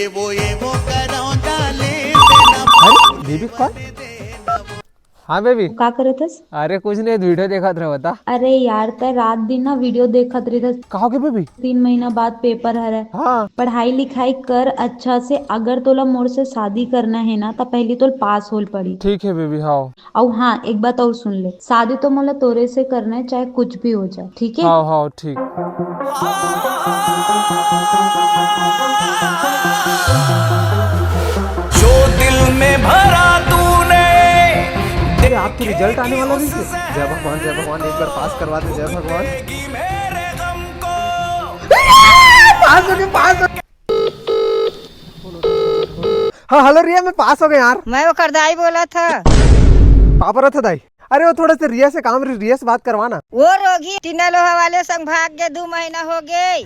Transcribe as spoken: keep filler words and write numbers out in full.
अरे बेबी, कौन? हाँ बेबी। का करत हस? अरे कुछ नहीं, वीडियो देखत रहे, बता। अरे यार, तै रात दिन ना वीडियो देखत रहिथस। का हो गे बेबी? तीन महीना बाद पेपर हरे। हाँ। पढ़ाई लिखाई कर अच्छा से, अगर तोला मोर से शादी करना है ना, त पहली तोल पास होल पड़ी। ठीक है बेबी, हाँ। अउ हाँ, एक बात और सुन ले, शादी तो मोला तोरे से करना है, चाहे कुछ भी हो जाए, ठीक है? हाँ, हाँ, ठीक। जो दिल में भरा तूने। अरे, आपकी रिजल्ट आने वाला नहीं है? जय भगवान, जय भगवान, एक बार पास करवा दे, जय भगवान। पास हो गए, पास हो गए। हाँ, हेलो रिया, मैं पास हो गया यार। मैं ओकर दाई बोला था। पापा रहा था दाई। अरे वो थोड़ा सा रिया से काम रही, रिया से बात करवाना। वो रोगी टीना लोहा वाले संग भाग के दो महीना हो गए।